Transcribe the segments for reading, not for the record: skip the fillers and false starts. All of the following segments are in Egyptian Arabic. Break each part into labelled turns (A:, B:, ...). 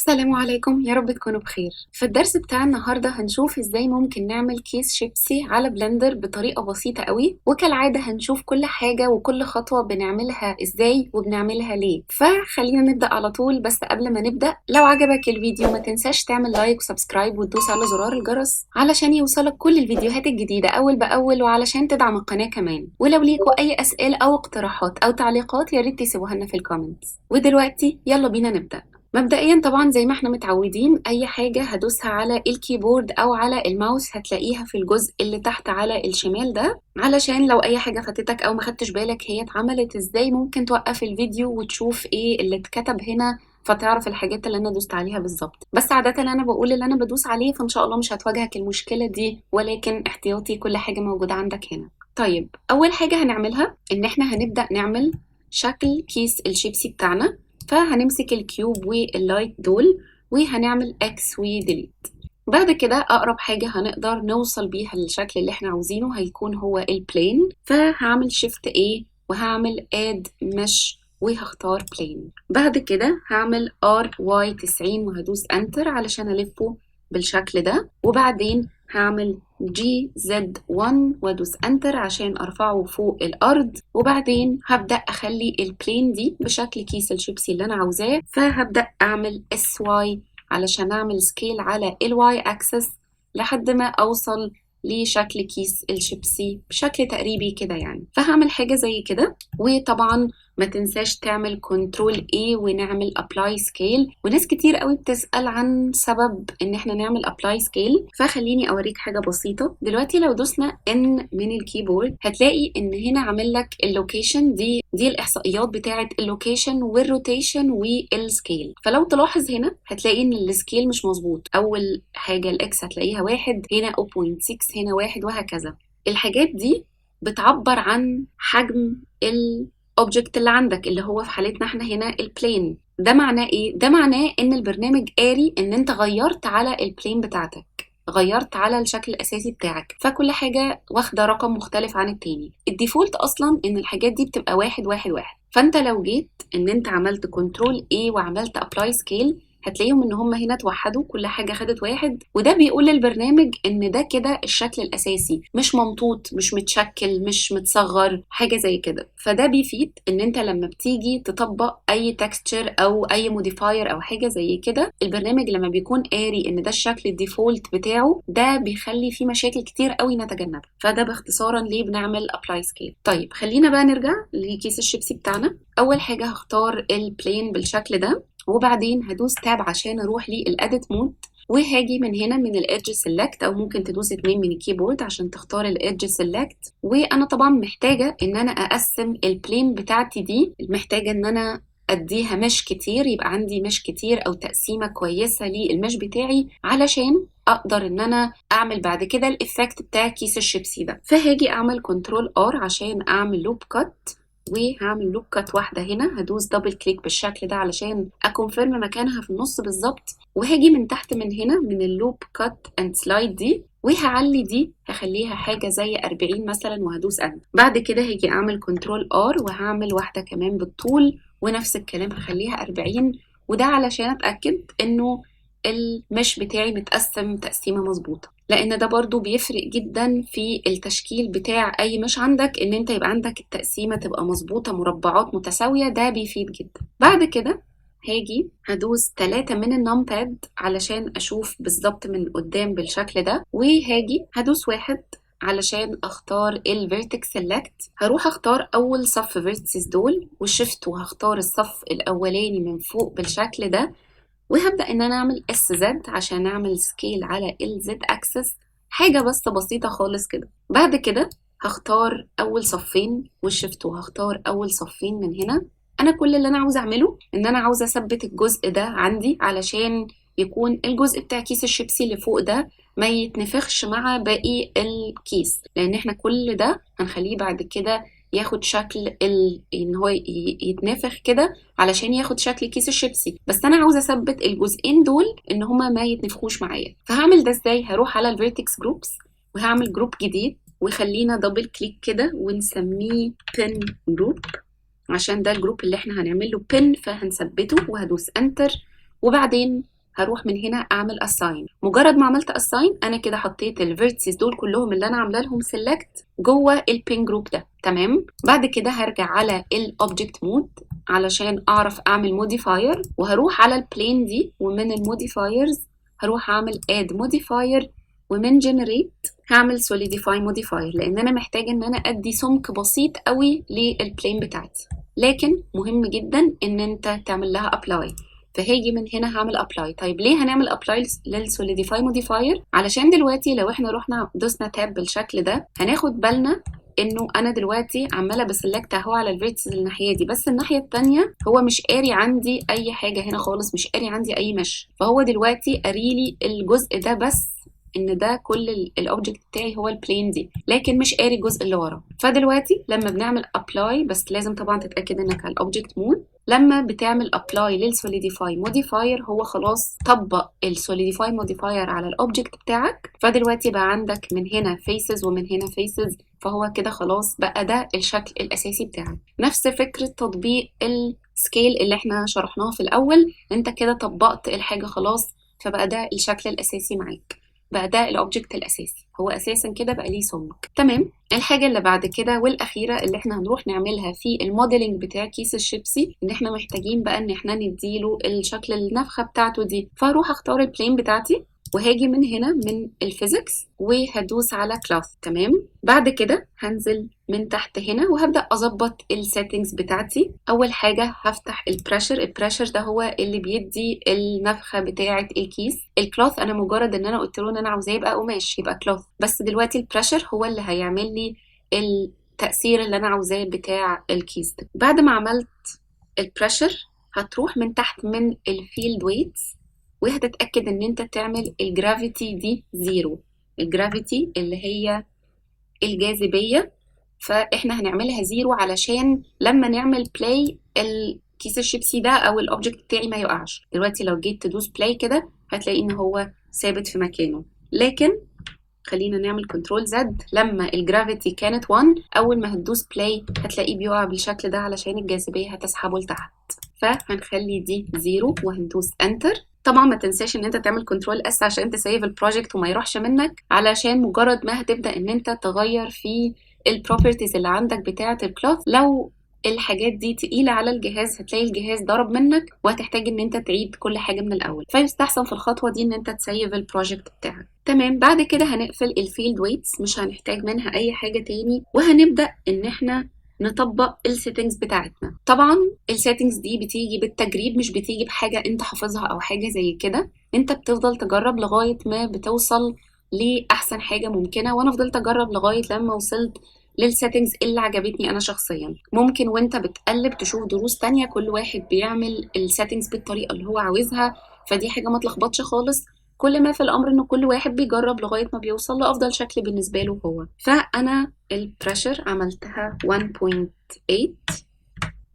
A: السلام عليكم، يا رب تكونوا بخير. في الدرس بتاع النهارده هنشوف ازاي ممكن نعمل كيس شيبسي على Blender بطريقة بسيطة قوي، وكالعادة هنشوف كل حاجة وكل خطوة بنعملها ازاي وبنعملها ليه. فخلينا نبدا على طول. بس قبل ما نبدا، لو عجبك الفيديو ما تنساش تعمل like و subscribe وتدوس على زرار الجرس علشان يوصلك كل الفيديوهات الجديدة اول باول، وعلشان تدعم القناة كمان. ولو ليكوا اي اسئلة او اقتراحات او تعليقات يا ريت تسيبوها لنا في ال comments. ودلوقتي يلا بينا نبدا. مبدئيا طبعا زي ما احنا متعودين، اي حاجة هدوسها على ال keyboard او على الماوس هتلاقيها في الجزء اللي تحت على الشمال ده، علشان لو اي حاجة فاتتك او ما خدتش بالك هي اتعملت ازاي ممكن توقف الفيديو وتشوف ايه اللي اتكتب هنا فتعرف الحاجات اللي انا دوست عليها بالظبط. بس عادة انا بقول اللي انا بدوس عليه، فان شاء الله مش هتواجهك المشكلة دي، ولكن احتياطي كل حاجة موجودة عندك هنا. طيب، اول حاجة هنعملها ان احنا هنبدأ نعمل شكل كيس الشيبسي بتاعنا. فهنمسك ال cube وال light دول وهنعمل X و delete. بعد كده اقرب حاجة هنقدر نوصل بيها للشكل اللي احنا عاوزينه هيكون هو ال plane، فهعمل shift A وهعمل add mesh وهختار plane. بعد كده هعمل R Y 90 وهدوس enter علشان الفه بالشكل ده، وبعدين هعمل G Z 1 وادوس enter عشان ارفعه فوق الارض، وبعدين هبدأ اخلي ال plane دي بشكل كيس الشيبسي اللي انا عاوزاه. فهبدأ اعمل S Y علشان اعمل scale على ال Y axis لحد ما اوصل لشكل كيس الشيبسي بشكل تقريبي كده يعني. فهعمل حاجة زي كده، وطبعا ما تنساش تعمل control A ونعمل apply scale. وناس كتير قوي بتسأل عن سبب ان احنا نعمل apply scale، فخليني اوريك حاجة بسيطة. دلوقتي لو دوسنا N من ال keyboard هتلاقي ان هنا عامل لك ال location، دي الاحصائيات بتاعة ال location وال rotation وال scale. فلو تلاحظ هنا هتلاقي ان ال scale مش مظبوط. اول حاجة ال X هتلاقيها 1، هنا 0.6، هنا 1، وهكذا. الحاجات دي بتعبر عن حجم ال object اللي عندك، اللي هو في حالتنا احنا هنا ال plane. ده معناه ايه؟ ده معناه ان البرنامج قاري ان انت غيرت على ال plane بتاعتك، غيرت على الشكل الاساسي بتاعك، فكل حاجة واخده رقم مختلف عن التاني. ال default اصلا ان الحاجات دي بتبقى 1 1 1، فانت لو جيت ان انت عملت control A وعملت apply scale هتلاقيهم ان هم هنا اتوحدوا، كل حاجة خدت 1، وده بيقول للبرنامج ان ده كده الشكل الاساسي، مش ممطوط، مش متشكل، مش متصغر، حاجة زي كده. فده بيفيد ان انت لما بتيجي تطبق اي texture او اي modifier او حاجة زي كده، البرنامج لما بيكون قاري ان ده الشكل ال default بتاعه، ده بيخلي فيه مشاكل كتير قوي نتجنبها. فده باختصارا ليه بنعمل apply scale. طيب، خلينا بقى نرجع لكيس الشيبسي بتاعنا. اول حاجة هختار ال plane بالشكل ده، وبعدين هدوس tab عشان اروح لل edit mode، وهاجي من هنا من ال edge select، او ممكن تدوس 2 من ال keyboard عشان تختار ال edge select. وانا طبعا محتاجه ان انا اقسم ال plane بتاعتي دي، محتاجه ان انا اديها mesh كتير، يبقى عندي mesh كتير او تقسيمه كويسة لل mesh بتاعي علشان اقدر ان انا اعمل بعد كده ال effect بتاع كيس الشيبسي ده. فهاجي اعمل control R عشان اعمل loop cut، وهعمل loop cut واحدة هنا، هدوس double click بالشكل ده علشان ا confirm مكانها في النص بالظبط، وهاجي من تحت من هنا من ال loop cut and slide دي، وهعلي دي هخليها حاجة زي 40 مثلا، وهدوس enter. بعد كده هاجي اعمل control R وهعمل واحدة كمان بالطول، ونفس الكلام هخليها 40، وده علشان اتأكد انه ال mesh بتاعي متقسم تقسيمة مظبوطة، لان ده برضو بيفرق جدا في التشكيل بتاع اي mesh عندك، ان انت يبقى عندك التقسيمة تبقى مظبوطة، مربعات متساوية، ده بيفيد جدا. بعد كده هاجي هدوس 3 من ال numpad علشان اشوف بالظبط من قدام بالشكل ده، وهاجي هدوس 1 علشان اختار ال vertex select. هروح اختار اول صف vertices دول و shift وهختار الصف الاولاني من فوق بالشكل ده، وهبدأ ان انا اعمل S Z عشان اعمل scale على ال Z axis، حاجة بس بسيطة خالص كده. بعد كده هختار اول صفين وال shift وهختار اول صفين من هنا. انا كل اللي انا عاوزه اعمله ان انا عاوزه اثبت الجزء ده عندي علشان يكون الجزء بتاع كيس الشيبسي اللي فوق ده ما يتنفخش مع باقي الكيس، لان احنا كل ده هنخليه بعد كده ياخد شكل ان هو يتنفخ كده علشان ياخد شكل كيس الشيبسي، بس انا عاوزه اثبت الجزئين دول ان هما ما يتنفخوش معايا. فهعمل ده ازاي؟ هروح على ال vertex groups وهعمل group جديد، وخلينا double click كده ونسميه pin group عشان ده ال group اللي احنا هنعمل له pin، فهنثبته وهدوس enter. وبعدين هروح من هنا اعمل assign. مجرد ما عملت assign انا كده حطيت ال vertices دول كلهم اللي انا عامله لهم select جوه ال pin group ده. تمام. بعد كده هرجع على ال object mode علشان اعرف اعمل modifier، وهروح على ال plane دي، ومن ال modifiers هروح اعمل add modifier، ومن generate هعمل solidify modifier، لان انا محتاجه ان انا ادي سمك بسيط قوي لل plane بتاعتي. لكن مهم جدا ان انت تعمل لها apply، فهاجي من هنا هعمل apply. طيب ليه هنعمل apply لل solidify modifier؟ علشان دلوقتي لو احنا رحنا دوسنا tab بالشكل ده هناخد بالنا انه انا دلوقتي عماله ب select اهو على ال vertices الناحية دي، بس الناحية الثانية هو مش قاري عندي اي حاجة هنا خالص، مش قاري عندي اي mesh. فهو دلوقتي قاري لي الجزء ده بس، ان ده كل ال object بتاعي هو ال plane دي، لكن مش قاري الجزء اللي ورا. فدلوقتي لما بنعمل apply، بس لازم طبعا تتاكد انك على ال object mode، لما بتعمل apply لل solidify modifier هو خلاص طبق ال solidify modifier على ال object بتاعك. فدلوقتي بقى عندك من هنا faces ومن هنا faces، فهو كده خلاص بقى ده الشكل الاساسي بتاعك. نفس فكرة تطبيق ال scale اللي احنا شرحناه في الاول، انت كده طبقت الحاجة خلاص، فبقى ده الشكل الاساسي معاك، بقى ده ال object الاساسي، هو اساسا كده بقى ليه سمك. تمام. الحاجة اللي بعد كده والاخيرة اللي احنا هنروح نعملها في ال modeling بتاع كيس الشيبسي، ان احنا محتاجين بقى ان احنا نديله الشكل النفخة بتاعته دي. فهروح اختار ال plane بتاعتي، وهاجي من هنا من ال physics وهدوس على cloth. تمام. بعد كده هنزل من تحت هنا وهبدأ أظبط ال settings بتاعتي. أول حاجة هفتح ال pressure، ال pressure ده هو اللي بيدي النفخة بتاعة الكيس. ال cloth أنا مجرد إن أنا قلت له إن أنا عاوزاه يبقى قماش يبقى cloth، بس دلوقتي ال pressure هو اللي هيعمل لي التأثير اللي أنا عاوزاه بتاع الكيس ده. بعد ما عملت ال pressure هتروح من تحت من ال field weights وهتتأكد ان انت تعمل ال gravity دي zero، ال gravity اللي هي الجاذبية، فاحنا هنعملها zero علشان لما نعمل play الكيس الشيبسي ده او ال object بتاعي ما يقعش. دلوقتي لو جيت تدوس play كده هتلاقي ان هو ثابت في مكانه. لكن خلينا نعمل control Z، لما ال gravity كانت 1 اول ما هتدوس play هتلاقيه بيقع بالشكل ده علشان الجاذبية هتسحبه لتحت، فهنخلي دي zero وهندوس enter. طبعا ما تنساش ان انت تعمل control S عشان ت save ال project وما يروحش منك، علشان مجرد ما هتبدا ان انت تغير في ال properties اللي عندك بتاعه ال cloth، لو الحاجات دي تقيلة على الجهاز هتلاقي الجهاز ضرب منك وهتحتاج ان انت تعيد كل حاجة من الاول، فيستحسن في الخطوة دي ان انت ت save ال project بتاعك. تمام. بعد كده هنقفل ال field weights، مش هنحتاج منها اي حاجة تاني، وهنبدا ان احنا نطبق ال settings بتاعتنا. طبعا ال settings دي بتيجي بالتجريب، مش بتيجي بحاجة انت حافظها او حاجة زي كده، انت بتفضل تجرب لغاية ما بتوصل لاحسن حاجة ممكنة. وانا فضلت اجرب لغاية لما وصلت لل settings اللي عجبتني انا شخصيا. ممكن وانت بتقلب تشوف دروس تانية كل واحد بيعمل ال settings بالطريقة اللي هو عاوزها، فدي حاجة ما تلخبطش خالص. كل ما في الامر ان كل واحد بيجرب لغاية ما بيوصل لافضل شكل بالنسبة له هو. فانا ال pressure عملتها 1.8،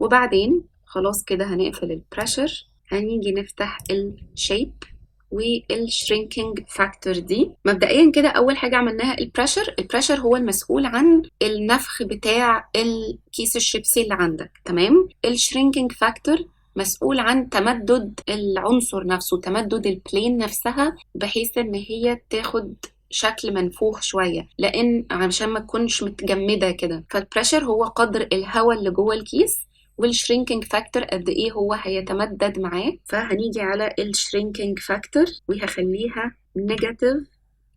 A: وبعدين خلاص كده هنقفل ال pressure، هنيجي نفتح ال shape وال shrinking factor دي. مبدئيا كده اول حاجة عملناها ال pressure، ال pressure هو المسؤول عن النفخ بتاع الكيس الشيبسي اللي عندك. تمام. ال shrinking factor مسؤول عن تمدد العنصر نفسه، تمدد ال plane نفسها، بحيث ان هي تاخد شكل منفوخ شوية، لان عشان ما تكونش متجمده كده. فال pressure هو قدر الهواء اللي جوه الكيس، وال shrinking factor قد ايه هو هيتمدد معاه. فهنيجي على ال shrinking factor وهخليها negative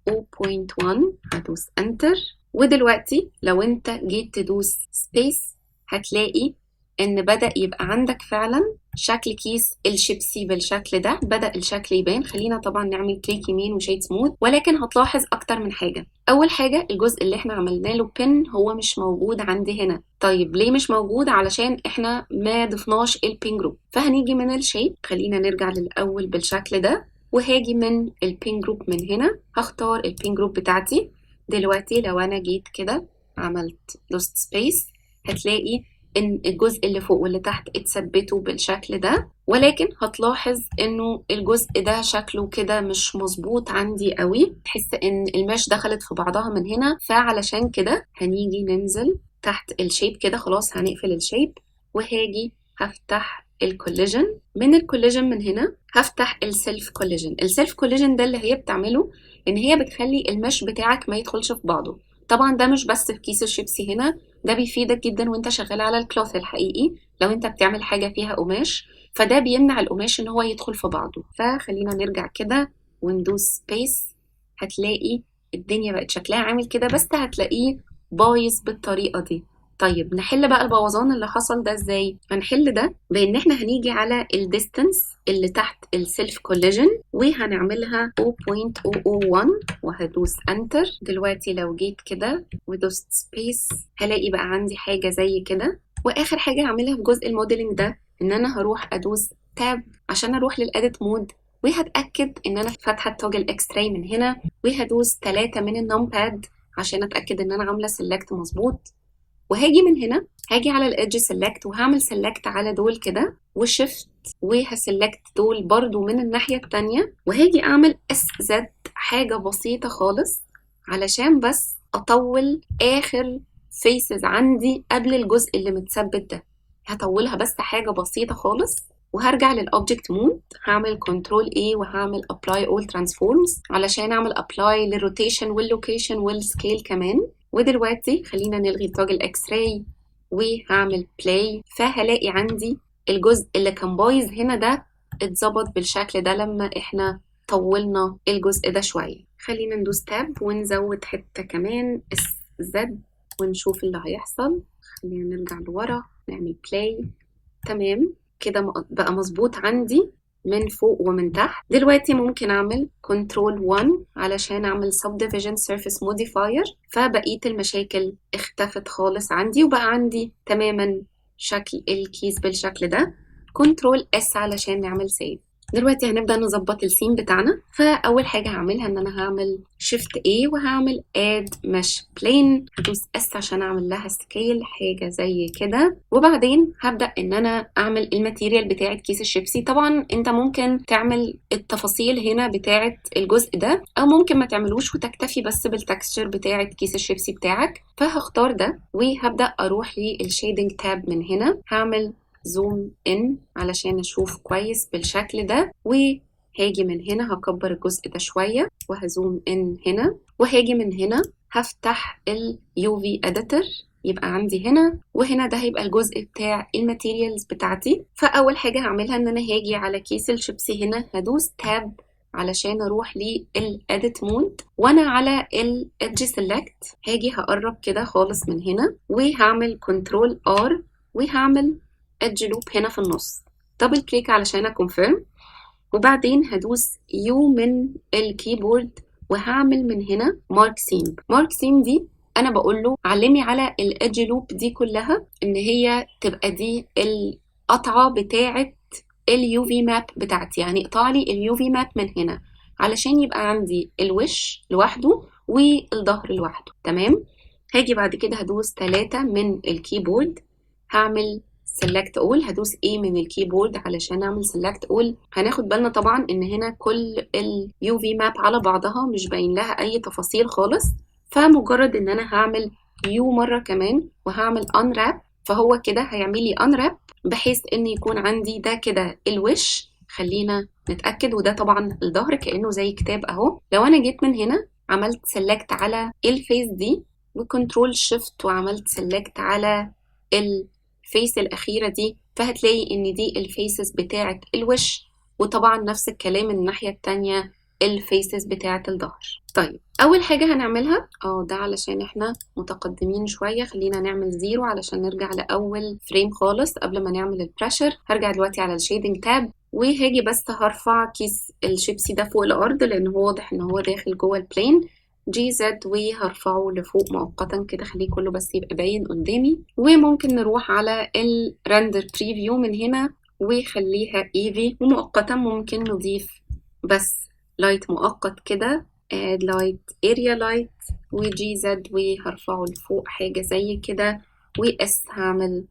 A: 0.1، هدوس enter. ودلوقتي لو انت جيت تدوس space هتلاقي ان بدأ يبقى عندك فعلا شكل كيس الشيبسي بالشكل ده، بدأ الشكل يبان. خلينا طبعا نعمل click يمين و shade smooth، ولكن هتلاحظ اكتر من حاجة. اول حاجة الجزء اللي احنا عملنا له pin هو مش موجود عندي هنا. طيب ليه مش موجود؟ علشان احنا ما ضفناش ال pin group. فهنيجي من ال shape، خلينا نرجع للاول بالشكل ده، وهاجي من ال pin group من هنا هختار ال pin group بتاعتي. دلوقتي لو انا جيت كده عملت دوست space هتلاقي ان الجزء اللي فوق واللي تحت اتثبتوا بالشكل ده، ولكن هتلاحظ انه الجزء ده شكله كده مش مظبوط عندي قوي، تحس ان ال mesh دخلت في بعضها من هنا. فعلشان كده هنيجي ننزل تحت ال shape كده، خلاص هنقفل ال shape، وهاجي هفتح ال collision. من ال collision من هنا هفتح ال self collision. ال self collision ده اللي هي بتعمله ان هي بتخلي ال mesh بتاعك ما يدخلش في بعضه. طبعا ده مش بس في كيس الشيبسي هنا، ده بيفيدك جدا وانت شغال على ال cloth الحقيقي، لو انت بتعمل حاجة فيها قماش فده بيمنع القماش ان هو يدخل في بعضه. فخلينا نرجع كده وندوس space، هتلاقي الدنيا بقت شكلها عامل كده، بس هتلاقيه بايظ بالطريقة دي. طيب نحل بقى البوظان اللي حصل ده ازاي؟ هنحل ده بان احنا هنيجي على ال distance اللي تحت ال self collision وهنعملها 0.001 وهدوس enter. دلوقتي لو جيت كده ودوست space هلاقي بقى عندي حاجة زي كده. واخر حاجة هعملها في جزء ال modeling ده ان انا هروح ادوس tab عشان اروح لل edit mode، وهتاكد ان انا فاتحة ال toggle x-ray من هنا، وهدوس 3 من ال numpad عشان اتاكد ان انا عامله select مظبوط. وهاجي من هنا هاجي على ال edge select وهعمل select على دول كده و shift، وه select دول برضو من الناحية التانية، وهاجي اعمل SZ حاجة بسيطة خالص علشان بس اطول اخر faces عندي قبل الجزء اللي متثبت ده، هطولها بس حاجة بسيطة خالص. وهرجع لل object mode، هعمل control A وهعمل apply all transforms علشان اعمل apply لل rotation وال location وال scale كمان. ودلوقتي خلينا نلغي ال toggle x-ray وهعمل play، فهلاقي عندي الجزء اللي كان بايظ هنا ده اتظبط بالشكل ده لما احنا طولنا الجزء ده شوية. خلينا ندوس tab ونزود حتة كمان SZ ونشوف اللي هيحصل. خلينا نرجع لورا نعمل play. تمام كده بقى مظبوط عندي من فوق ومن تحت. دلوقتي ممكن اعمل control 1 علشان اعمل subdivision surface modifier، فبقية المشاكل اختفت خالص عندي وبقى عندي تماما شكل الكيس بالشكل ده. control S علشان نعمل save. دلوقتي هنبدأ نظبط ال scene بتاعنا. فأول حاجة هعملها إن أنا هعمل Shift A وهعمل Add Mesh Plane، هدوس S عشان أعمل لها scale حاجة زي كده، وبعدين هبدأ إن أنا أعمل ال material بتاعة كيس الشيبسي. طبعا أنت ممكن تعمل التفاصيل هنا بتاعة الجزء ده، أو ممكن ما تعملوش وتكتفي بس بال texture بتاعة كيس الشيبسي بتاعك. فهختار ده وهبدأ أروح لل shading tab من هنا، هعمل zoom in علشان اشوف كويس بالشكل ده، وهاجي من هنا هكبر الجزء ده شوية وه zoom in هنا، وهاجي من هنا هفتح ال UV editor، يبقى عندي هنا وهنا ده هيبقى الجزء بتاع ال materials بتاعتي. فاول حاجة هعملها ان انا هاجي على كيس الشيبسي هنا، هدوس tab علشان اروح لل edit mode، وانا على ال edge select هاجي هقرب كده خالص من هنا وهعمل control R وهعمل edge loop هنا في النص، double click علشان ا confirm، وبعدين هدوس U من ال keyboard وهعمل من هنا mark seam. mark seam دي انا بقول له علمي على ال edge loop دي كلها ان هي تبقى دي القطعة بتاعه ال UV map بتاعتي، يعني اقطع لي ال UV map من هنا علشان يبقى عندي الوش لوحده والظهر لوحده. تمام. هاجي بعد كده هدوس 3 من ال keyboard، هعمل select all، هدوس A من ال keyboard علشان اعمل select all. هناخد بالنا طبعا ان هنا كل ال UV map على بعضها مش باين لها اي تفاصيل خالص، فمجرد ان انا هعمل U مرة كمان وهعمل unwrap، فهو كده هيعمل لي unwrap بحيث ان يكون عندي ده كده الوش. خلينا نتأكد، وده طبعا الظهر كأنه زي كتاب اهو. لو انا جيت من هنا عملت select على ال face دي و control shift وعملت select على ال face الأخيرة دي، فهتلاقي إن دي ال faces بتاعة الوش، وطبعا نفس الكلام الناحية التانية ال faces بتاعة الظهر. طيب أول حاجة هنعملها ده علشان احنا متقدمين شوية، خلينا نعمل zero علشان نرجع لأول frame خالص قبل ما نعمل ال pressure. هرجع دلوقتي على ال shading tab وهاجي بس هرفع كيس الشيبسي ده فوق الأرض لأن هو واضح إن هو داخل جوه ال plane. GZ وهرفعه لفوق مؤقتا كده، خليه كله بس يبقى باين قدامي. وممكن نروح على ال render preview من هنا وخليها Eevee، ومؤقتا ممكن نضيف بس light مؤقت كده، add light area light و GZ وهرفعه لفوق حاجة زي كده، و S هعمل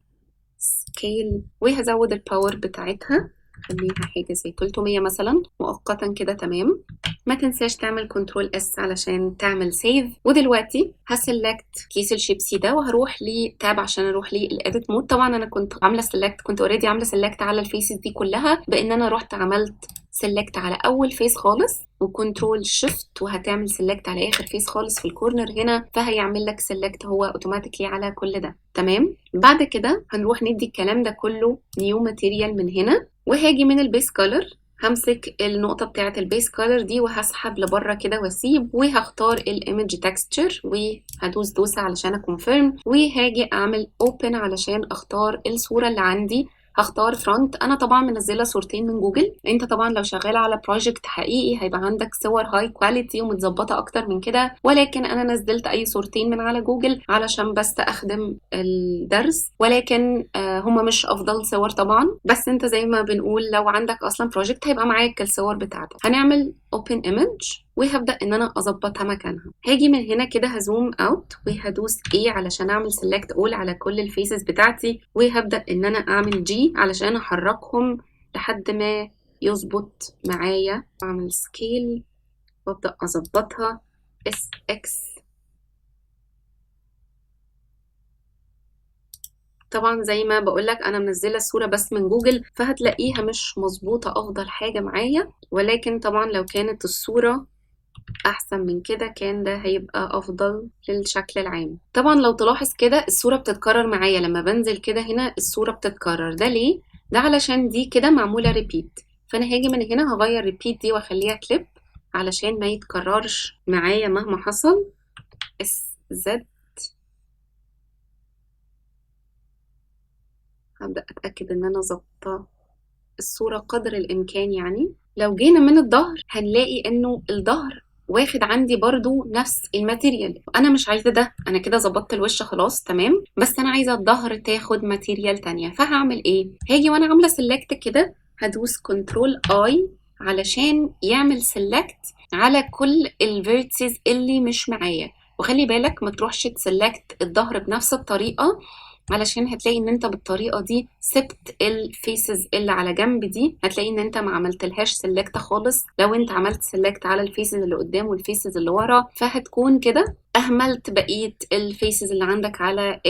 A: scale وهزود ال power بتاعتها، خليها حاجة زي 300 مثلا مؤقتا كده. تمام. ما تنساش تعمل control S علشان تعمل save. ودلوقتي ه select كيس الشيبسي ده وهروح ل tab عشان اروح لل edit mode. طبعا انا كنت عامله select، كنت already عامله select على ال faces دي كلها، بان انا رحت عملت select على اول face خالص و control shift، وهتعمل select على اخر face خالص في ال corner هنا، فهيعمل لك select هو automatically على كل ده. تمام. بعد كده هنروح ندي الكلام ده كله new material من هنا، وهاجي من ال base color همسك النقطة بتاعة ال base color دي وهسحب لبره كده واسيب، وهختار ال image texture وهدوس دوسة علشان ا confirm، وهاجي اعمل open علشان اختار الصورة اللي عندي. هختار front. انا طبعا منزله صورتين من جوجل، انت طبعا لو شغال على project حقيقي هيبقى عندك صور high quality ومتظبطه اكتر من كده، ولكن انا نزلت اي صورتين من على جوجل علشان بس اخدم الدرس، ولكن هما مش افضل صور طبعا، بس انت زي ما بنقول لو عندك اصلا project هيبقى معاك الصور بتاعتك. هنعمل open image وهبدأ ان انا اظبطها مكانها. هاجي من هنا كده ه zoom out وهدوس A علشان اعمل select all على كل ال faces بتاعتي، وهبدأ ان انا اعمل G علشان احركهم لحد ما يظبط معايا. اعمل scale وابدأ اظبطها S X. طبعا زي ما بقولك انا منزله الصوره بس من جوجل فهتلاقيها مش مظبوطه افضل حاجه معايا، ولكن طبعا لو كانت الصوره احسن من كده كان ده هيبقى افضل للشكل العام. طبعا لو تلاحظ كده الصوره بتتكرر معايا لما بنزل كده هنا الصوره بتتكرر. ده ليه؟ ده علشان دي كده معموله repeat، فانا هاجي من هنا هغير repeat دي واخليها كليب علشان ما يتكررش معايا مهما حصل. S Z. هبدأ أتأكد إن أنا ظابطة الصورة قدر الإمكان. لو جينا من الظهر هنلاقي إنه الظهر واخد عندي برضو نفس ال material، أنا مش عايزة ده، أنا كده ظبطت الوش خلاص تمام، بس أنا عايزة الظهر تاخد material تانية. فهعمل إيه؟ هاجي وأنا عاملة select كده هدوس control I علشان يعمل select على كل ال vertices اللي مش معايا. وخلي بالك ما تروحش ت select الظهر بنفس الطريقة، علشان هتلاقي ان انت بالطريقة دي سبت ال faces اللي على جنب دي، هتلاقي ان انت ما عملتلهاش select خالص. لو انت عملت select على ال faces اللي قدام وال faces اللي ورا فهتكون كده اهملت بقية ال faces اللي عندك على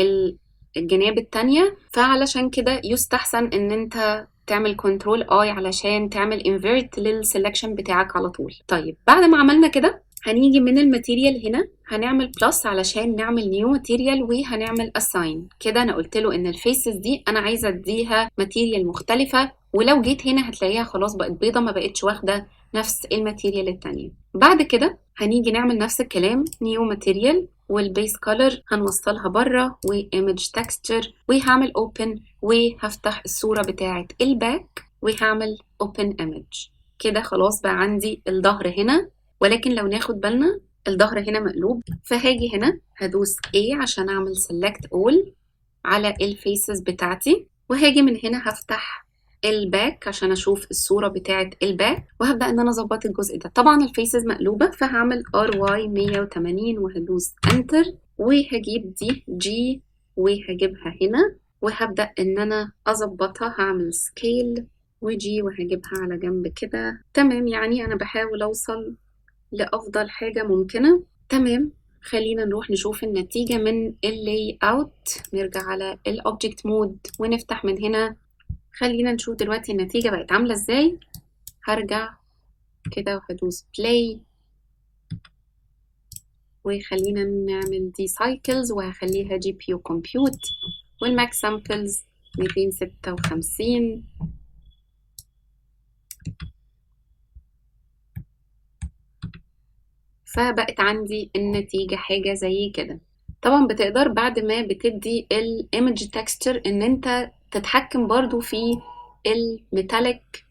A: الجناب التانية. فعلشان كده يستحسن ان انت تعمل control I علشان تعمل invert لل selection بتاعك على طول. طيب بعد ما عملنا كده هنيجي من ال material هنا هنعمل plus علشان نعمل new material وهنعمل assign. كده انا قلت له ان ال faces دي انا عايزه اديها material مختلفه، ولو جيت هنا هتلاقيها خلاص بقت بيضه ما بقتش واخده نفس ال material التانية. بعد كده هنيجي نعمل نفس الكلام new material وال base color هنوصلها بره و image texture، وهعمل open وهفتح الصوره بتاعه ال back وهعمل open image. كده خلاص بقى عندي الظهر هنا، ولكن لو ناخد بالنا الظهر هنا مقلوب، فهاجي هنا هدوس A عشان اعمل select all على ال faces بتاعتي، وهاجي من هنا هفتح ال back عشان اشوف الصورة بتاعت ال back، وهبدأ ان انا اظبط الجزء ده. طبعا ال faces مقلوبة فهعمل RY 180 وهدوس enter، وهجيب دي G وهجيبها هنا، وهبدأ ان انا اظبطها. هعمل scale و G وهجيبها على جنب كده. تمام، انا بحاول اوصل لأفضل حاجة ممكنة. تمام، خلينا نروح نشوف النتيجة من ال layout. نرجع على ال object mode ونفتح من هنا. خلينا نشوف دلوقتي النتيجة بقت عاملة ازاي. هرجع كده وهدوس play، وخلينا نعمل دي cycles وهخليها GPU compute، وال max samples 256. فبقت عندي النتيجة حاجة زي كده. طبعا بتقدر بعد ما بتدي ال image texture ان انت تتحكم برضو في ال metallic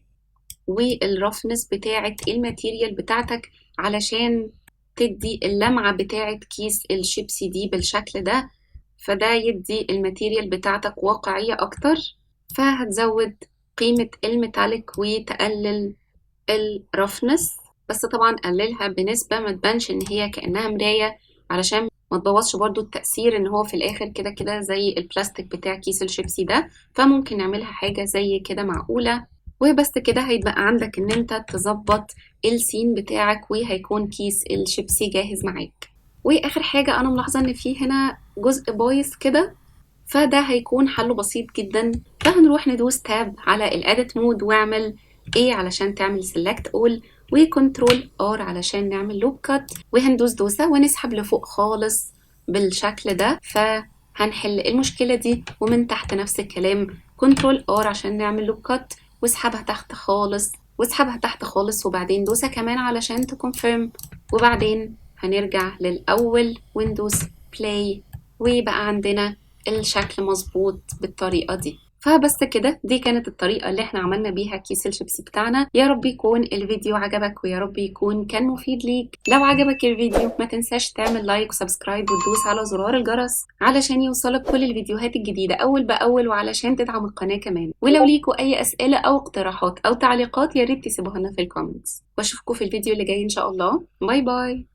A: وال roughness بتاعة ال material بتاعتك علشان تدي اللمعة بتاعة كيس الشيبسي دي بالشكل ده، فده يدي ال material بتاعتك واقعية اكتر. فهتزود قيمة ال metallic وتقلل ال roughness، بس طبعا قللها بنسبة ما تبانش ان هي كأنها مراية علشان ما تبوظش برضو التأثير ان هو في الاخر كده كده زي البلاستيك بتاع كيس الشيبسي ده. فممكن نعملها حاجة زي كده معقولة. وبس كده هيتبقى عندك ان انت تظبط ال scene بتاعك، وهيكون كيس الشيبسي جاهز معاك. واخر حاجة انا ملاحظة ان في هنا جزء بايظ كده، فده هيكون حله بسيط جدا. فهنروح ندوس tab على ال edit mode واعمل A علشان تعمل select all، و control R علشان نعمل loop cut، وهندوس دوسة ونسحب لفوق خالص بالشكل ده، فهنحل المشكلة دي. ومن تحت نفس الكلام control R عشان نعمل loop cut، واسحبها تحت خالص، واسحبها تحت خالص، وبعدين دوسة كمان علشان ت confirm، وبعدين هنرجع للأول وندوس play، ويبقى عندنا الشكل مظبوط بالطريقة دي. فبس كده، دي كانت الطريقة اللي احنا عملنا بيها كيس الشيبسي بتاعنا. يا رب يكون الفيديو عجبك، ويا رب يكون كان مفيد ليك. لو عجبك الفيديو ما تنساش تعمل like و subscribe وتدوس على زرار الجرس علشان يوصلك كل الفيديوهات الجديدة أول بأول، وعلشان تدعم القناة كمان. ولو ليكوا أي أسئلة أو اقتراحات أو تعليقات يا ريت تسيبوها لنا في ال comments، واشوفكم في الفيديو اللي جاي إن شاء الله. bye bye.